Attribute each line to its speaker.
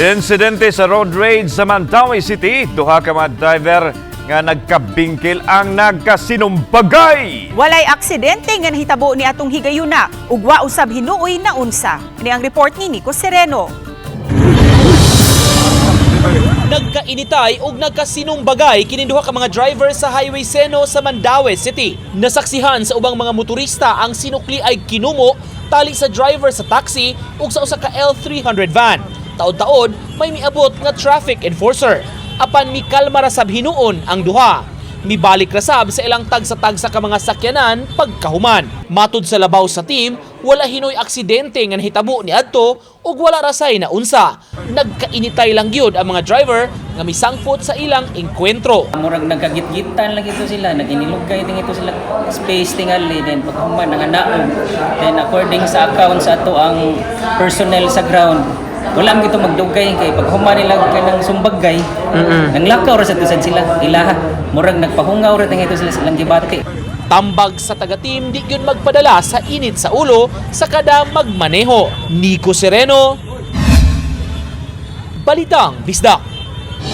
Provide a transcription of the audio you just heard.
Speaker 1: Insidente sa road rage sa Mandaue City, duha ka mga driver nga nagkabingkil ang nagkasinumbagay.
Speaker 2: Walay aksidente nga nahitabo ni atong higayuna ug wa usab hinuoy na unsa. Ini ang report ni Nico Sereno.
Speaker 3: Nagkainitay ug nagkasinumbagay kining duha ka mga driver sa Highway Seno sa Mandaue City. Nasaksihan sa ubang mga motorista ang sinukli ay kinumo tali sa driver sa taxi ug sa usa ka L300 van. Taod-taod may miabot nga traffic enforcer. Apan mikalma ra sab hinuon ang duha. Mibalik ra sab sa ilang tagsa-tagsa ka mga sakyanan pagkahuman. Matud sa labaw sa team, wala hinoy aksidente nga nahitabo niadto ug wala rasay na unsa. Nagkainitay lang gyud ang mga driver nga misangpot sa ilang engkwentro.
Speaker 4: Murag nagkagitgitan lang ito sila, naginilugay din ito sila space tingali, then paghuman nanganaog. Then according sa account sa ato ang personnel sa ground, wala man gito magdugay kay paghuman nila kanang sumbagay, nanglakaw ra sa tusad sila ilaha. Murag nagpahungaw ra ito sila silang gibati.
Speaker 3: Tambag sa taga-team, di gyud magpadala sa init sa ulo sa kada magmaneho. Nico Sereno, Balitang Bisdak.